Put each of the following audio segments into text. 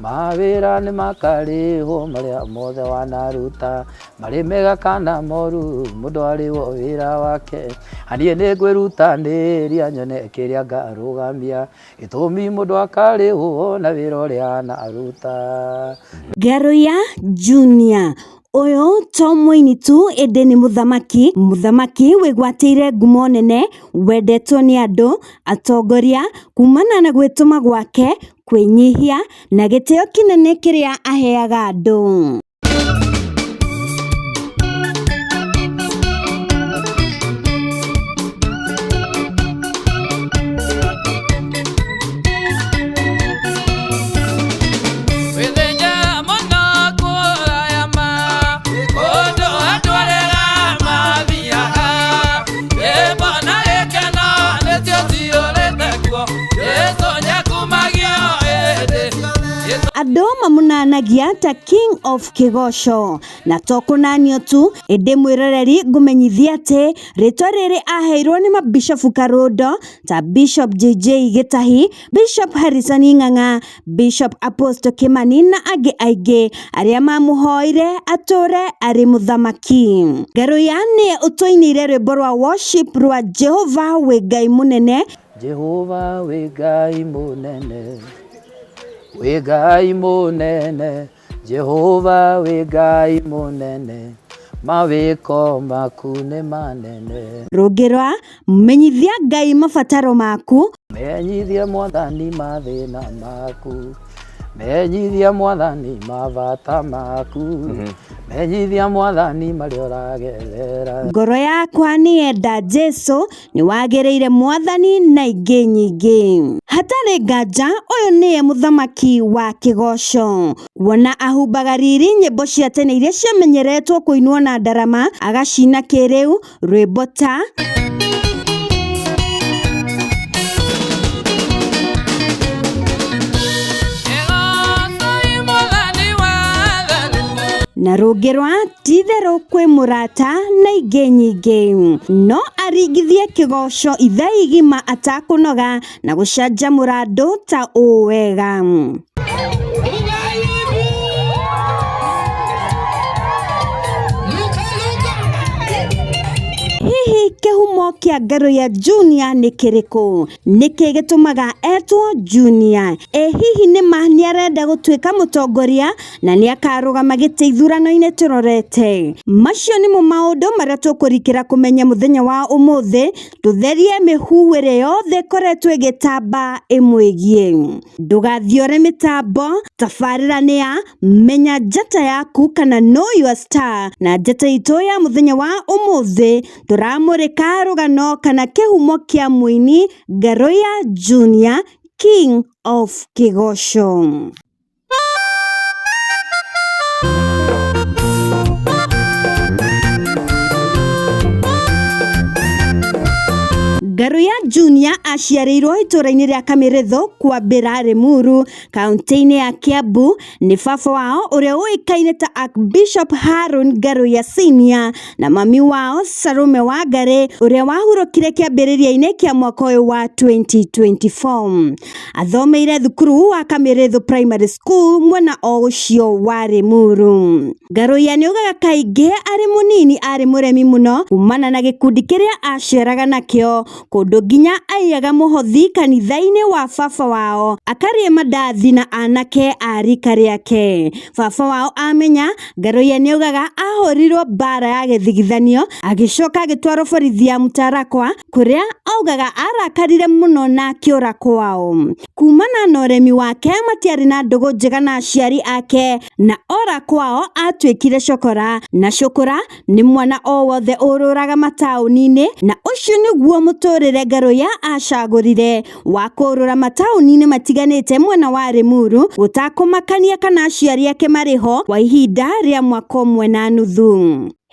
Mawĩra nĩmakarĩhwo marĩa mothe wanaruta, marĩ mega kana moru, mũndũ arĩhwo wĩra wake. Niĩ nĩngwĩrutanĩria nyone kĩrĩa ngarũgamia, gĩtũmi mũndũ akarĩhwo na wĩra ũrĩa anaruta. Ngaruiya Junior ũyũ to mũini tu ĩndĩ nĩ mũthamaki, mũthamaki wĩgwatĩire ngumo nene, wendetwo nĩ andũ, atongoria kumana na gwĩtũma gwake, kwĩnyihia na gĩtĩo kĩnene kĩrĩa aheaga andũ. Wĩthĩnja mũno kũraya ma, kũndũ andũ arĩa mathiaga. Rwĩmbo na gĩkeno nĩcio ciyũrĩte kuo, Jesũ nĩakumagio hĩndĩ. Andũ mamunanagia ta King of Kĩgoco na to kũnanio tu ĩndĩ mwĩroreri ngũmenyithia atĩ rĩtwa rĩrĩ aheirwo nĩ mabishofu Karũndo ta Bishop JJ Gĩtahi, Bishop Harrison Ng'ang'a, Bishop Apostle Kimani na angĩ aingĩ arĩa mamũhoire atũre arĩ mũthamaki. Ngaruiya nĩye ũtũinĩire rwĩmbo rwa worship rwa Jehova wĩ Ngai mũnene. Jehova wĩ Ngai mũnene, wĩ Ngai mũnene, Jehova wĩ Ngai mũnene, mawĩko maku nĩ manene. Rũngĩ rwa menyithia Ngai mabataro maku. Menyithia mwathani mathĩna maku, menyithia mwathani mabata maku, menyithia mwathani marĩa ũragerera. Ngoro yakwa nĩyenda Jesu, nĩwagĩrĩire mwathani na ingĩ nyingĩ. Hatarĩ nganja ũyũ nĩye mũthamaki wa kĩgoco, kuona ahumbaga riri nyĩmbo cia tene iria ciamenyeretwo kũinwo na ndarama agacina kĩrĩu rwĩmbo ta Ĩgocai Mwathani wathani. Na rũngĩ rwa titherũ kwĩ mũrata na ingĩ nyingĩ. No aringithie kĩgoco ithaa igima atakũnoga na gũcanjamũra andũ ta ũũ wega. Hihi kĩhumo kĩa Ngaruiya Junior nĩ kĩrĩkũ? Nĩkĩ gĩtũmaga etwo Junior? Ĩ hihi nĩma nĩarenda gũtuĩka mũtongoria na nĩakarũgama gĩtĩ ithurano-inĩ tũrorete? Macio nĩmo maũndũ marĩa tũkũrikĩra kũmenya mũthenya wa ũmũthĩ, tũtherie mĩhuhu ĩrĩa yothe ĩkoretwo ĩgĩtamba ĩmwĩgiĩ. Ndũgathiore mĩtambo, tabarĩra nĩ ya Menya Njata Yaku kana Know Your Star, na njata itũ ya mũthenya wa ũmũthĩ tũramũrĩka rũgano kana kĩhumo kĩa mũini Ngaruiya Junior, King of Kĩgoco. Ngaruiya Junior aciarĩirwo itũũra-inĩ rĩa Kamĩrĩthũ Kwambĩra Limuru kaunti-inĩ ya Kiambu nĩ baba wao ũrĩa ũĩkaine ta Archbishop Harun Ngaruiya Senior na mami wao Salome Wangari ũrĩa wahurũkire kĩambĩrĩria-inĩ kĩa mwaka ũyũ wa 2024. Athomeire thukuru wa Kamĩrĩthũ Primary School mwena o ũcio wa Limuru. Ngaruiya nĩaugaga kaingĩ arĩ mũnini arĩ mũremi mũno kumana na gĩkundi kĩrĩa aceraga nakĩo kũndũ nginya aiyaga mũhothi kanitha-inĩ wa baba wao akarĩe mandathi na anake a rika rĩake. Baba wao amenya Ngaruiya nĩaugaga ahũrirwo mbara ya gĩthigithanio agĩcoka agĩtwarwo borithi ya Mutarakwa kũrĩa augaga arakarire mũno na akĩũra kwao. Kumana na ũremi wake matiarĩ na ndũgũ njega na aciari ake na ora kwao atuĩkire cokora na cũkũra nĩ mwana o wothe ũrũraga mataũni-inĩ na ũcio nĩguo mũtũrĩre Ngaruiya acagũrire wa kũrũra mataũni-inĩ matiganĩte mwena wa Limuru gũtakũmakania kana aciari ake marĩ ho kwa ihinda rĩa mwaka ũmwe na nuthu.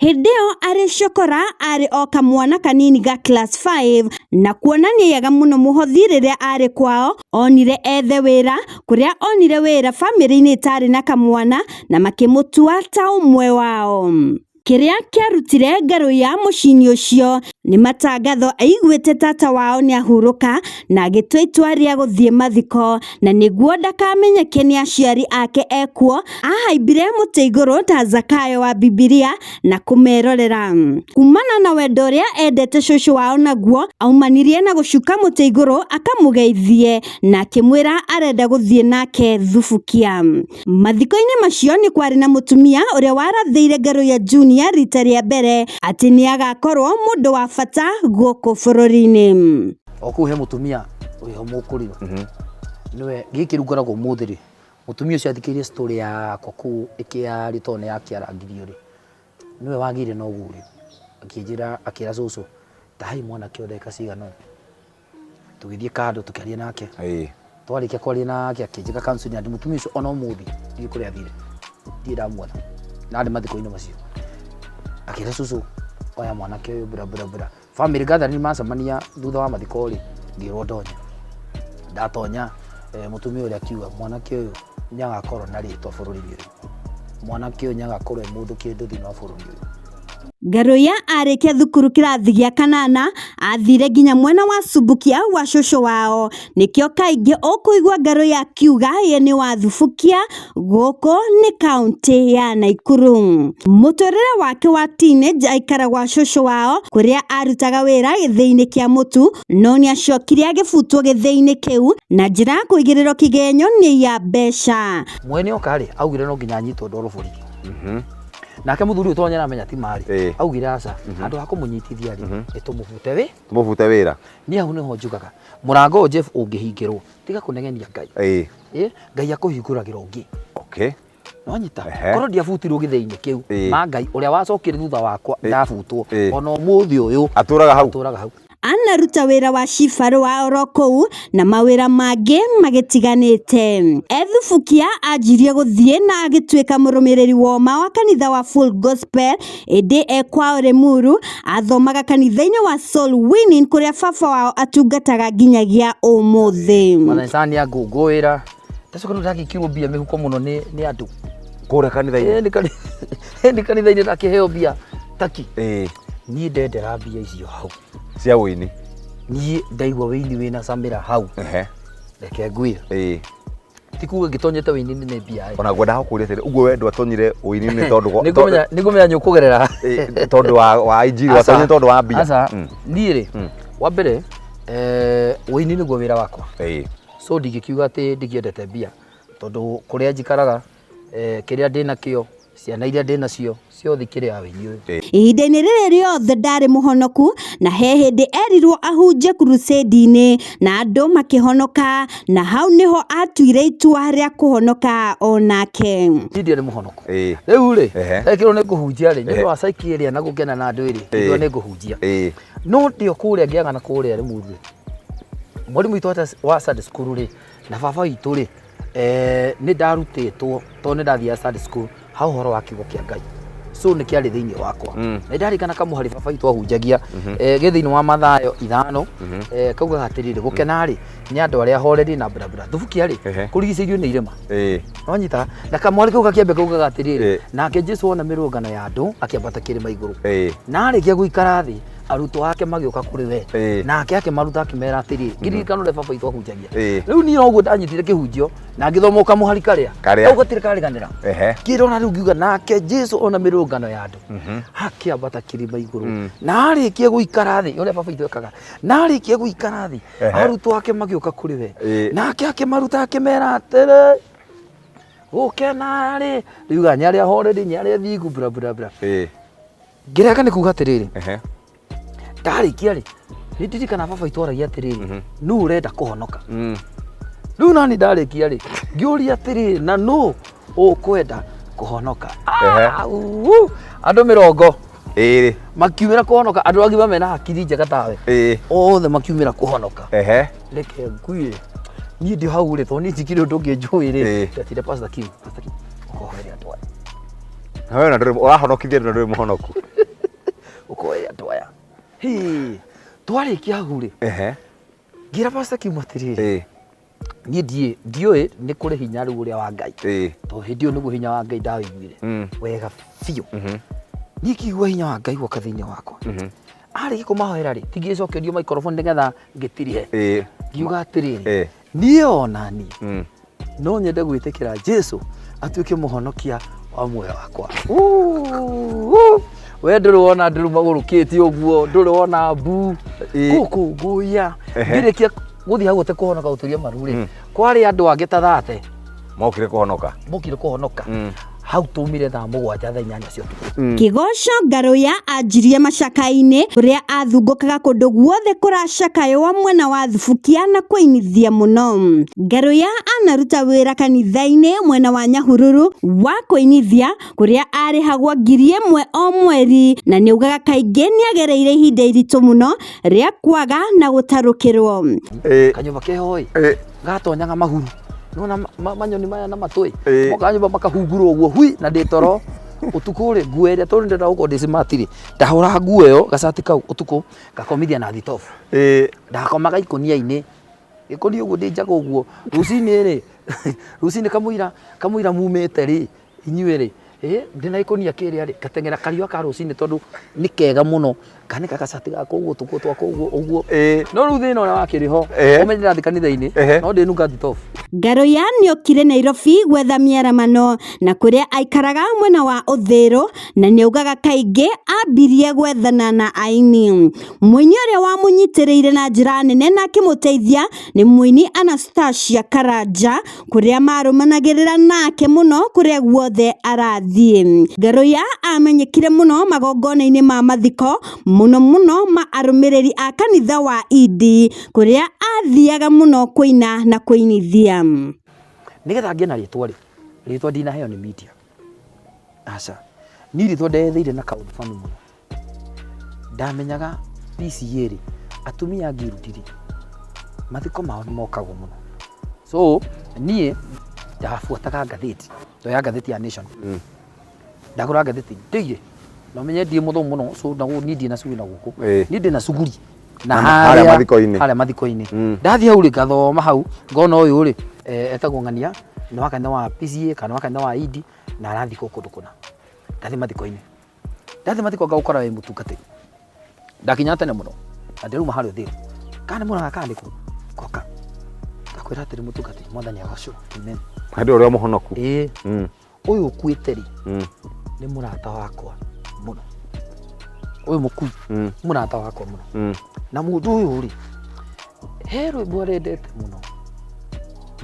Hĩndĩ ĩyo arĩ cokora arĩ o kamwana kanini ga class 5 na kuona nĩaiyaga mũno mũhothi rĩrĩa arĩ kwao onire ethe wĩra kũrĩa onire wĩra bamĩrĩ-inĩ ĩtarĩ na kamwana na makĩmũtua ta ũmwe wao. Kĩrĩa kĩarutire Ngaruiya mũciĩ-inĩ ũcio nĩ matangatho aiguĩte tata wao nĩahurũka na agĩtua itua rĩa gũthiĩ mathiko na nĩguo ndakamenyeke nĩ aciari ake ekuo ahaimbire mũtĩ igũrũ ta Zakayo wa Bibilia na kũmerorera. Kumana na wendo ũrĩa endete cũcũ wao naguo aumanirie na gũcuka mũtĩ igũrũ akamũgeithie na akĩmwĩra arenda gũthiĩ nake Thubukia. Mathiko-inĩ macio nĩ kwarĩ na mũtumia ũrĩa warathĩire Ngaruiya Junior rita rĩa mbere atĩ nĩ agakorwo mũndũ wa bata gũkũ bũrũri-inĩ. O kũu he mũtumia wĩho mũkũriro nĩwe gĩkĩ rĩu ngoragwo ũmũthĩ rĩ, mũtumia ũcio athikĩrĩirie story yakwa kũu ĩkĩario tondũ nĩ yakĩarangirio rĩ, nĩwe wagĩire na ũguũrio akĩnjĩra akĩra cũcũ tahai mwanake ũyũ ndagĩka cigana ũna. Tũgĩthiĩ kando tũkĩaria nake. Twarĩkia kwaria nake akĩnjĩka counseling and mũtumia ũcio ona ũmũthĩ ndiũĩ kũrĩa athire, ndirĩ ndamuona na arĩ mathiko-inĩ macio. Akĩra cũcũ oya mwanake ũyũ bla bla bla. Family gathering macemania thutha wa mathiko rĩ, ngĩrwo ndonye. Ndatonya mũtumia ũrĩa akiuga mwanake ũyũ nĩ agakorwo na rĩtwa bũrũri-inĩ ũyũ. Mwanake ũyũ nĩ agakorwo e mũndũ kĩndũ thĩinĩ wa bũrũri ũyũ. Ngaruiya arĩkia thukuru kĩrathi gĩa kanana athire nginya mwena wa Subukia gwa cũcũ wao nĩkĩo kaingĩ ũkũigua Ngaruiya akiuga ye nĩ wa Thubukia gũkũ nĩ kaũntĩ ya Naikuru. Mũtũrĩre wake wa teenage aikara gwa cũcũ wao kũrĩa arutaga wĩra gĩthĩi-inĩ kĩa mũtu no nĩacokire agĩbutwo gĩthĩi-inĩ kĩu na njĩra ya kũigĩrĩrwo kĩgenyo nĩ ya mbeca. Mwene oka rĩ augire no nginya anyitwo ndwarwo borithi. Nake mũthuri ũyũ tondũ nĩaramenya ti marĩ, augire aca, handũ ha kũmũnyitithia rĩ, nĩ tũmũbute wĩ? Tũmũbute wĩra. Niĩ hau nĩho njugaga, mũrango ũyũ Jeff ũngĩhingĩrwo, tiga kũnegenia Ngai. Ngai akũhingũragĩra ũngĩ. Nĩwanyita? Korwo ndiabutirwo gĩthĩi-inĩ kĩu, ma Ngai ũrĩa wacokire thutha wakwa ndabutwo, ona ũmũthĩ ũyũ Atũraga hau. Atũraga hau. Anaruta wĩra wa cibarũa oro kũu na mawĩra mangĩ magĩtiganĩte. Ethubukia anjirie gũthiĩ na agĩtuĩka mũrũmĩrĩri woma wa kanitha wa Full Gospel ĩndĩ e kwao Limuru athomaga kanitha-inĩ wa Soul Winning kũrĩa baba wao atungataga nginyagia ũmũthĩ. Mwathani sana nĩangũngũĩra. Ndacoka rĩu ndagĩkĩrwo mbia mĩhuko mũno nĩ andũ. Kũrĩa kanitha-inĩ? Nĩ kanitha-inĩ ndakĩheo mbia taki. Niĩ ndendera mbia icio hau. Cia wũini? Niĩ ndaigua wũini wĩna camĩra hau. Reke ngwĩre. Ti kuga ngĩtonyete wũini-inĩ nĩ mbia ĩ. Ona ngwendaga gũkũria atĩrĩ, ũguo we ndwatonyire wũini-inĩ tondũ Nĩngũmenya nĩ ũkũgerera. Tondũ wa injiri, Aca. watonyire tondũ wa mbia. Aca. Niĩ rĩ, wa mbere, wũini nĩguo wĩra wakwa. So ndingĩkiuga atĩ ndingĩendete mbia tondũ kũrĩa njikaraga, kĩrĩa ndĩnakĩo, ciana iria ndĩnacio, ciothe ikĩrĩ ya wũini ũyũ. Ihinda-inĩ rĩrĩ rĩothe ndarĩ mũhonoku na he hĩndĩ erirwo ahunjie crusade-inĩ na andũ makĩhonoka na hau nĩho atuire itua rĩa kũhonoka onake. Niĩ ndiarĩ mũhonoku. Rĩu rĩ, ndekĩrwo nĩ kũhunjia rĩ, nĩ ũndũ wa psyche ĩrĩa na gũkena na andũ rĩ, ngĩigua nĩ ngũhunjia. No ndĩ o kũrĩa ngĩaga na kũrĩa Limuru rĩ, mwarimũ witũ wa Sunday school rĩ, na baba witũ rĩ, nĩ ndarutĩtwo tondũ nĩ ndathiaga Sunday school ha ũhoro wa kiugo kĩa Ngai. So nĩ kĩarĩ thĩinĩ wakwa. Na ndarikana kamũhari baba witũ ahunjagia, gĩ thĩinĩ wa Mathayo 5, kaugaga atĩrĩrĩ, gũkena rĩ, nĩ andũ arĩa ahoreri na bla bla. Thubukia rĩ, kũrigicĩirio nĩ irĩma. Wanyita? Na kamũhari kau gakĩambia kaugaga atĩrĩrĩ, nake Jesũ ona mĩrũngano ya andũ akĩambata kĩrĩma igũrũ. Na arĩkia gũikara thĩ, arutwo ake magĩũka kũrĩ we. Nake akĩmaruta akĩmera atĩrĩrĩ, ngĩririkana ũrĩa baba witũ ahunjagia. Rĩu niĩ noguo ndanyitire kĩhunjio na ngĩthoma kamũhari karĩa. Karĩa. Kau gatirĩ karĩganĩra. Ngĩrora rĩu ngiuga nake Jesũ ona mĩrũngano ya andũ. Akĩambata kĩrĩma igũrũ. Na arĩkia gũikara thĩ, ũrĩa baba witũ ekaga. Na arĩkia gũikara thĩ, arutwo ake magĩũka kũrĩ we. Nake akĩmaruta akĩmera atĩrĩ, gũkena rĩ, riuga nĩ arĩa ahoreri, nĩ arĩa thingu, bla bla bla. Ngĩreka nĩ kuga atĩrĩrĩ, ndarĩkia rĩ, nĩ ndirikana baba witũ aragia atĩrĩrĩ, nũ ũrenda kũhonoka? Rĩu nani ndarĩkia rĩ, ngĩũria atĩrĩrĩ, na nũ ũkwenda kũhonoka? Andũ mĩrongo. Makiumĩra kũhonoka, andũ agima mena hakiri njega tawe. Othe makiumĩra kũhonoka. Reke ngwĩre, niĩ ndĩ hau rĩ, tondũ niĩ ndikĩrĩ ũndũ ũngĩ njũĩ rĩ, ndetire Pastor Kim. Pastor Kim, ũkohere andũ aya. Na wewe ndũrĩ ũrahonokithia andũ na ndũrĩ mũhonoku. Ũkohere andũ aya. Hĩ, twarĩkia hau rĩ, ngĩra Pastor Kim atĩrĩrĩ, niĩ ndiũĩ nĩ kũrĩ hinya rĩu ũrĩa wa Ngai. Tondũ hĩndĩ ĩyo nĩguo hinya wa Ngai ndawĩiguire. Wega biũ. Niĩ ngĩigua hinya wa Ngai woka thĩinĩ wakwa. Arĩkia kũmahoera rĩ, tingĩcokerio microphone nĩgetha ngĩtirihe. Ngiuga atĩrĩrĩ, niĩ ona niĩ no nyende gwĩtĩkĩra Jesu atuĩke mũhonokia wa muoyo wakwa. Uu, we ndũrĩ wona ndũrĩ magũrũkĩtie ũguo, ndũrĩ wona mbu gũkũ ngũya. Ngĩrĩkia gũthiĩ hau ũtekũhonoka gũturia maru rĩ, kwarĩ andũ angĩ ta thate Mokire kũhonoka. Mokire kũhonoka. Hau tumire thaa 7, thaa 8 cia ũtukũ. Kĩgoco Ngaruiya anjirie macaka-inĩ kũrĩa athungũkaga kũndũ guothe kũracakaywo mwena wa Thubukia na kũinithia mũno. Ngaruiya anaruta wĩra kanitha-inĩ mwena wa Nyahururu wa kũinithia kũrĩa arĩhagwo 1000 o mweri na nĩaugaga kaingĩ nĩagereire ihinda iritũ mũno rĩa kwaga na gũtarũkĩrwo. Kanyũmba keho ĩ, gatonyaga mahuru nona manyoni maya na matũ ĩ, mokaga nyũmba makahungurwo ũguo hui na ndĩ toro ũtukũ rĩ, nguo ĩrĩa tondũ ndĩrenda gũkorwo ndĩ smart rĩ, ndahũraga nguo ĩyo gacati kau ũtukũ ngakomithia na thitobu. Ndakomaga ikũnia-inĩ, gĩkũnia ũguo ndĩ njaga ũguo rũcinĩ rĩ, rũcinĩ kamũira mumĩte rĩ, inyuĩ rĩ, ndĩna gĩkũnia kĩrĩa rĩ, ngateng'era kariũa ka rũcinĩ tondũ nĩ kega mũno, nganĩka gacati gakwa ũguo, tũkuo twakwa ũguo ũguo. No rĩu thĩna ũrĩa wakĩrĩ ho, ũmenye ndĩrathiĩ kanitha-inĩ, no ndĩnunga thitobu. Ngaruiya nĩokire Nairobi gwetha mĩaramano na kũrĩa aikaraga mwena wa Uthiru na nĩaugaga kaingĩ ambirie gwethana na aini. Mũini ũrĩa wamũnyitĩrĩire na njĩra nene na akĩmũteithia nĩ mũini Anastasia Karanja kũrĩa marũmanagĩrĩra nake mũno kũrĩa guothe arathiĩ. Ngaruiya amenyekire mũno magongona-inĩ ma mathiko mũno mũno ma arũmĩrĩri a kanitha wa Idi kũrĩa athiaga mũno kũina na kũinithia. Nĩgetha ngĩe na rĩtwa rĩ, rĩtwa ndinaheo nĩ media. Aca, niĩ rĩtwa ndetheire na kaũndũ bani mũno. Ndamenyaga PCA rĩ, atumia a guild rĩ, mathiko mao nĩ mokagwo mũno. So niĩ ndabuataga ngathĩti, ndoya ngathĩti ya Nation. Ndagũra ngathĩti ndĩire, na ũmenye ndirĩ mũthomu mũno, so na niĩ ndirĩ na cuguri na gũkũ. Niĩ ndĩ na cuguri. Na harĩa mathiko-inĩ. Harĩa mathiko-inĩ. Ndathiĩ hau rĩ, ngathoma hau, ngona ũyũ rĩ, etagwo Ng'ania, nĩ wa kanitha wa PCA kana wa kanitha wa Idi, na arathikwo kũndũ kũna. Ndathiĩ mathiko-inĩ. Ndathiĩ mathiko ngagũkora wĩ mũtungatĩri. Ndakinya tene mũno, na ndĩrauma harĩa Uthiru. Kana nĩ mũraga kana nĩ kũ? Ngoka. Ngakwĩra atĩrĩ mũtungatĩri, Mwathani agocwo. Amen. Hĩndĩ ũrĩa mũhonoku. Ĩĩ. Ũyũ ũkuĩte rĩ, nĩ mũrata wakwa mũno. Ũyũ mũkui, mũrata wakwa mũno. Na mũndũ ũyũ rĩ, he rwĩmbo arendete mũno.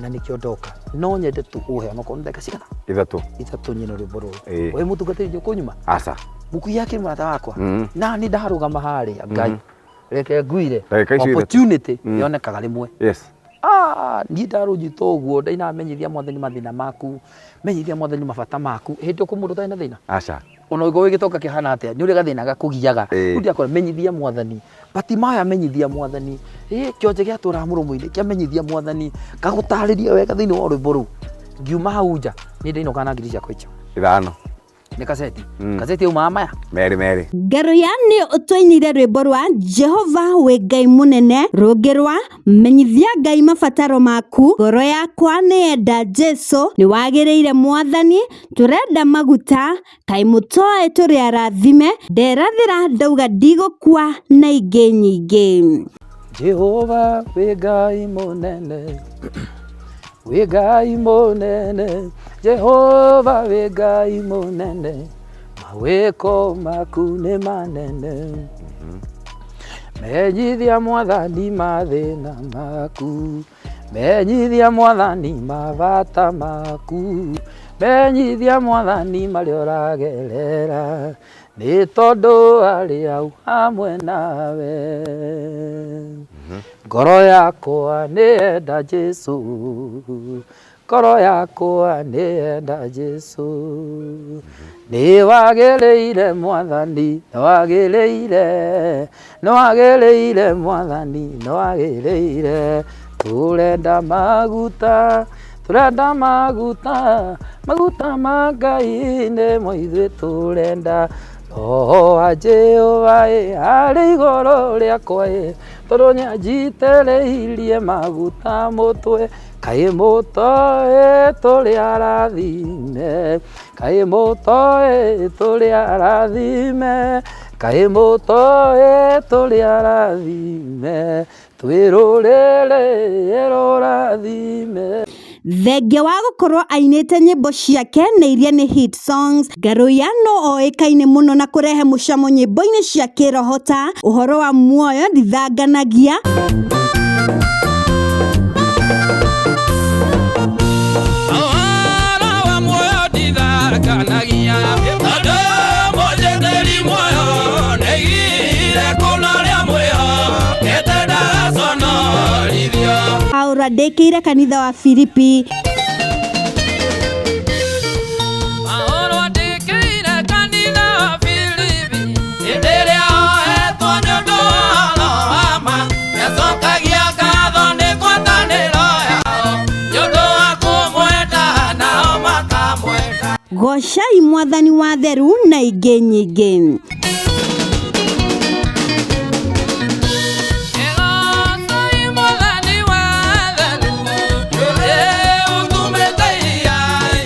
Na nĩkĩo ndoka. No nyende tu ũhe onokorwo nĩ ndagĩka cigana? 3. 3 nyine rwĩmbo rũrũ. We mũtungatĩri nĩ ũkũnyuma? Aca. Mũkui akĩrĩ mũrata wakwa. Na nĩ ndarũgama harĩa, Ngai. Reke nguire. Ndagĩka icio ithatũ. Opportunity yonekaga rĩmwe. Niĩ ndarũnyita ũguo, ndainamenyithia Mwathani mathĩna maku, menyithia Mwathani mabata maku. Hĩndĩ ĩyo kwĩ mũndũ ũtarĩ na thĩna? Aca. Ona ũngĩkorwo wĩ gĩtonga kĩhana atĩa, nĩ ũrĩ gathĩna gakũgiaga. Rĩu ndĩrakora menyithia Mwathani. Batimaya menyithia Mwathani. Kĩonje gĩatũraga mũromo-inĩ, kĩamenyithia Mwathani. Ngagũtarĩria wega thĩinĩ wa rwĩmbo rũu. Ngiuma hau nja, niĩ ndainũkaga na ngiri ciakwa icio. 5. Nĩ kaseti. Kaseti yaumaga maya? Merĩ, merĩ. Ngaruiya nĩ ũtũinĩire rwĩmbo rwa Jehova wĩ Ngai mũnene, rũngĩ rwa menyithia Ngai mabataro maku, ngoro yakwa nĩyenda Jesu, nĩwagĩrĩire Mwathani, tũrenda maguta, kaĩ mũtoĩ tũrĩ arathime, nderathĩra ndauga ndigũkua na ingĩ nyingĩ. Jehova wĩ Ngai mũnene, wĩ Ngai mũnene, Jehova wĩ Ngai mũnene, mawĩko maku nĩ manene. Menyithia Mwathani mathĩna maku, menyithia Mwathani mabata maku, menyithia Mwathani marĩa ũragerera, nĩ tondũ arĩ hau hamwe nawe. Ngoro yakwa nĩyenda Jesu, ngoro yakwa nĩyenda Jesu, nĩwagĩrĩire Mwathani, nĩwagĩrĩire, nĩwagĩrĩire Mwathani, nĩwagĩrĩire. Tũrenda maguta, tũrenda maguta, maguta ma Ngai nĩmo ithuĩ tũrenda. Roho wa Jehova ĩ arĩ igũrũ rĩakwa ĩ, tondũ nĩanjitĩrĩirie maguta mũtwe. Kaĩ mũtoĩ tũrĩ arathime, kaĩ mũtoĩ tũrĩ arathime, kaĩ mũtoĩ tũrĩ arathime, twĩ rũrĩrĩ rũrathime. Thengia wa gũkorwo ainĩte nyĩmbo ciake na iria nĩ hit songs, Ngaruiya no oĩkaine mũno na kũrehe mũcamo nyĩmbo-inĩ cia kĩroho ta ũhoro wa muoyo ndithanganagia, Ũhoro wa muoyo ndithanganagia, tondũ mũnjĩtĩri muoyo nĩaigire kũna ũrĩa mwĩhokete ndagaconorithio. Paulo andĩkĩire kanitha wa Filipi. Paulo andĩkĩire kanitha wa Filipi, hĩndĩ ĩrĩa ohetwo nĩ ũndũ wa ũhoro wa ma, nĩacokagia ngatho nĩ ngwatanĩro yao, nĩ ũndũ wa kũmwenda nao makamwenda. Gocai mwathani wa theru na ingĩ nyingĩ. Ĩgocai Mwathani wa theru, ũtumĩte iria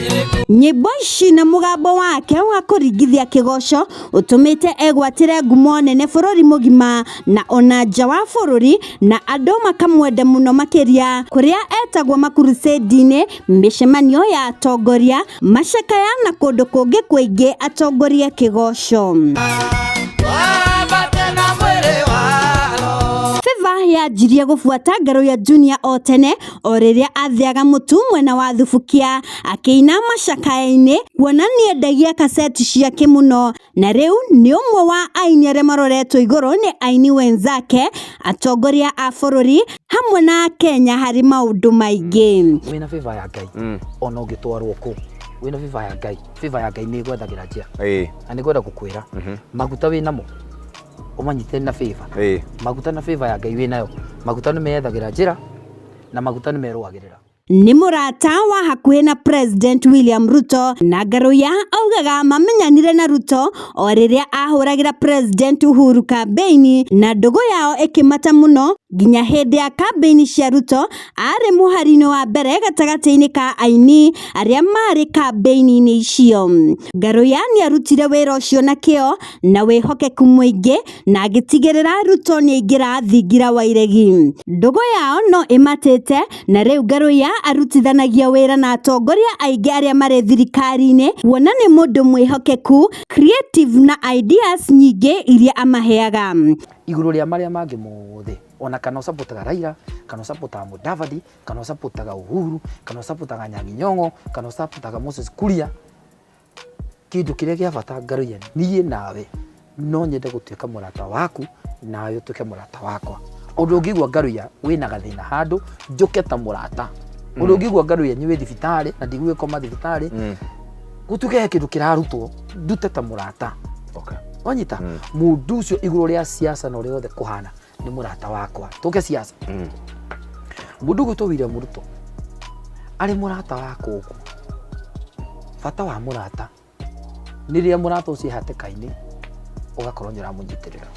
iriku. Nyĩmbo ici na mũgambo wake wa kũringithia kĩgoco ũtũmĩte egwatĩre ngumo nene bũrũri mũgima na ona nja wa bũrũri, na andũ makamwenda mũno makĩria kũrĩa etagwo makurucĩndi-inĩ, mĩcemanio ya atongoria, macakaya na kũndũ kũngĩ kũingĩ atongorie kĩgoco. Wambate na mwĩrĩ wa roho. Favor yanjirie gũbuata Ngaruiya Junior o tene o rĩrĩa athĩaga mũtu mwena wa Thubukia akĩina macakaya-inĩ, kuona nĩendagia kaseti ciake mũno, na rĩu nĩ ũmwe wa aini arĩa maroretwo igũrũ nĩ aini wenzake, atongoria a bũrũri hamwe na Akenya harĩ maũndũ maingĩ. Wĩna favor ya Ngai, ona ũngĩtwarwo kũ, wĩna favor ya Ngai, favor ya Ngai nĩ ĩgwethagĩra njĩra. Na nĩ ngwenda gũkwĩra, maguta wĩnamo ũmanyite na favor. Maguta na favor ya Ngai wĩnayo, maguta nĩ meyethagĩra njĩra na maguta nĩ merũagĩrĩra. Nĩ mũrata wa hakuhĩ na President William Ruto, na Ngaruiya augaga mamenyanire na Ruto o rĩrĩa ahũragĩra President Uhuru kambĩini, na ndũgũ yao ĩkĩmata mũno nginya hĩndĩ ya kambĩini cia Ruto arĩ mũhari-inĩ wa mbere gatagatĩ-inĩ ka aini arĩa marĩ kambĩini-inĩ icio. Ngaruiya nĩarutire wĩra ũcio na kĩo na wĩhokeku mũingĩ na agĩtigĩrĩra Ruto nĩaingĩra thingira wa iregi. Ndũgũ yao no ĩmatĩte, na rĩu Ngaruiya arutithanagia wĩra na atongoria aingĩ arĩa marĩ thirikari-inĩ, kuona nĩ mũndũ mwĩhokeku, creative na ideas nyingĩ iria amaheaga. Igũrũ rĩa marĩa mangĩ mothe, ona kana ũcapotaga Raila, kana ũcapotaga Mudavadi, kana ũcapotaga Uhuru, kana ũcapotaga Anyang'i Nyong'o, kana ũcapotaga Moses Kuria, kĩndũ kĩrĩa gĩa bata Ngaruiya, niĩ nawe no nyende gũtuĩka mũrata waku, nawe ũtuĩke mũrata wakwa. Ũndũ ũngĩigua Ngaruiya wĩna gathĩna handũ, njũke ta mũrata. Ũndũ ũngĩigua Ngaruiya nĩ wĩ thibitarĩ na ndigũgĩkoma thibitarĩ, gũtuĩke he kĩndũ kĩrarutwo, ndute ta mũrata. Wanyita? Mũndũ ũcio igũrũ rĩa siasa na ũrĩa wothe kũhana nĩ mũrata wakwa. Tũke siasa. Mũndũ ũgwĩtwo William Ruto arĩ mũrata wakwa ũguo. Bata wa mũrata nĩ rĩrĩa mũrata ũcio e hatĩka-inĩ ũgakorwo nĩ ũramũnyitĩrĩra.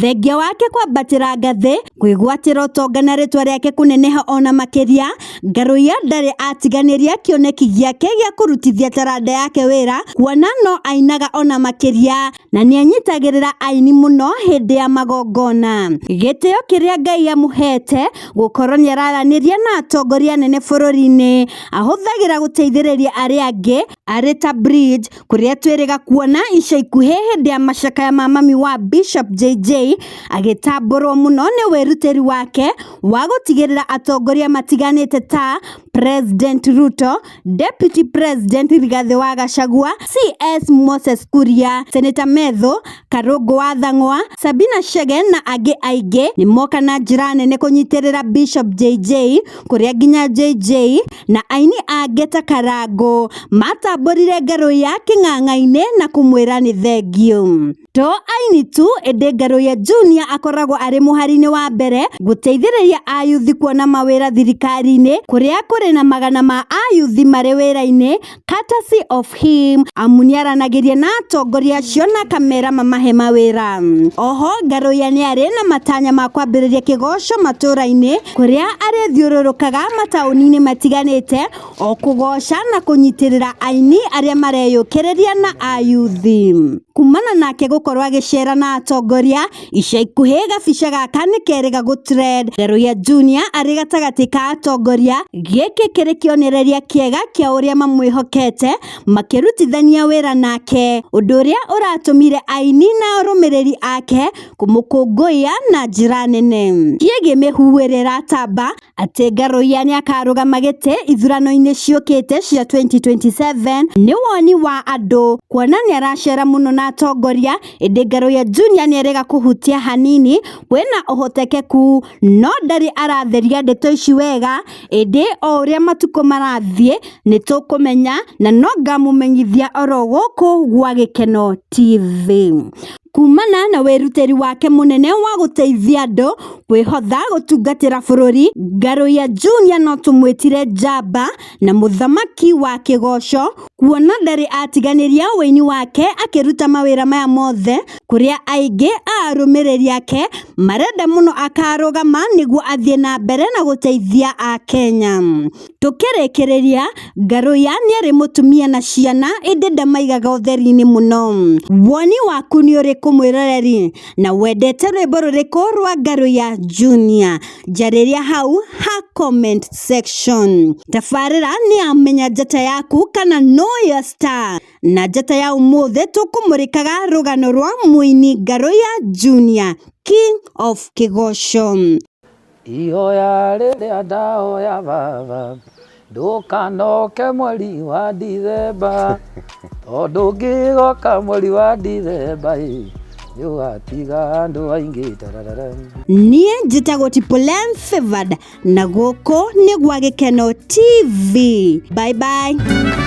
Thengia wake kwambatĩra ngathĩ, kwĩgwatĩra ũtonga na rĩtwa rĩake kũneneha ona makĩria, Ngaruiya ndarĩ atiganĩria kĩoneki gĩake gĩa kũrutithia taranda yake wĩra, kuona no ainaga ona makĩria na nĩanyitagĩrĩra aini mũno hĩndĩ ya magongona. Gĩtĩo kĩrĩa Ngai amũhete gũkorwo nĩararanĩria na atongoria anene bũrũri-inĩ, ahũthagĩra gũteithĩrĩria arĩa angĩ arĩ ta bridge, kũrĩa twĩrĩga kuona ica ikuhĩ hĩndĩ ya macakaya ma mami wa Bishop JJ agĩtambũrwo mũno nĩ wĩrutĩri wake wa gũtigĩrĩra atongoria matiganĩte ta President Ruto, Deputy President Rigathĩ wa Gachagua, CS Moses Kuria, Senator Methu, Karũngũ wa Thang'wa, Sabina Chege na angĩ aingĩ nĩmoka na njĩra nene kũnyitĩrĩra Bishop JJ, kũrĩa nginya JJ na aini angĩ ta Karangũ matambũrĩkire atambũrire Ngaruiya kĩng'ang'a-inĩ na kũmwĩra nĩ thengiũ. To aini tu ĩndĩ Ngaruiya Junior akoragwo arĩ mũhari-inĩ wa mbere gũteithĩrĩria ayuthi kuona mawĩra thirikari-inĩ kũrĩa kũrĩ na magana ma ayuthi marĩ wĩra-inĩ courtesy of him, amu nĩaranagĩria na atongoria acio na akamera mamahe mawĩra. Oho Ngaruiya nĩ arĩ na matanya ma kwambĩrĩria kĩgoco matũra-inĩ kũrĩa arĩthiũrũrũkaga mataũni-inĩ matiganĩte o kũgoca na kũnyitĩrĩra aini arĩa mareyũkĩrĩria na ayuthi. Kumana nake gũkorwo agĩcera na atongoria ica ikuhĩ gabica gaka nĩ kerĩga gũ trend. Ngaruiya Junior arĩ gatagatĩ ka atongoria, gĩkĩ kĩrĩ kĩonereria kĩega kĩa ũrĩa mamwĩhokete makĩrutithania wĩra nake, ũndũ ũrĩa ũratũmire aini na arũmĩrĩri ake kũmũkũngũiya na njĩra nene. Kĩĩgiĩ mĩhuhu ĩrĩa ĩratamba atĩ Ngaruiya nĩakarũgama gĩtĩ ithurano-inĩ ciũkĩte cia 2027 nĩ woni wa andũ kuona nĩaracera mũno na atongoria, ĩndĩ Ngaruiya Junior nĩerĩga kũhutia hanini kwĩna ũhotekeku no ndarĩ aratheria ndeto ici wega, ĩndĩ o ũrĩa matukũ marathiĩ nĩtũkũmenya na no ngamũmenyithia oro gũkũ gwa Gĩkeno TV. Kumana na wĩrutĩri wake mũnene wa gũteithia andũ kwĩhotha gũtungatĩra bũrũri, Ngaruiya Junior no tũmwĩtire njamba na mũthamaki wa kĩgoco kuona ndarĩ atiganĩria ũini wake akĩruta mawĩra maya mothe kũrĩa aingĩ a arũmĩrĩri ake marenda mũno akarũgama nĩguo athiĩ na mbere na gũteithia akenya. Tũkĩrĩkĩrĩria, Ngaruiya nĩarĩ mũtumia na ciana ĩndĩ ndamaigaga ũtheri-inĩ mũno. Woni waku nĩ ũrĩkũ mwĩroreri? Na wendete rwĩmbo rũrĩkũ rwa Ngaruiya Junior? Njarĩria hau ha comment section. Tabarĩra nĩ ya Menya Njata Yaku kana Know Your Star. Na njata ya ũmũthĩ tũkũmũrĩkaga rũgano rwa mũini Ngaruiya Junior, King of Kĩgoco. Ihoya rĩrĩa ndahoya baba ndũkanoke mweri wa Dithemba tondũ ngĩgoka mweri wa Dithemba ĩ nĩũgatiga andũ aingĩ tararara. Niĩ njĩtagwo Tipolen Favored na gũkũ nĩ gwa Gĩkeno TV. Bye bye.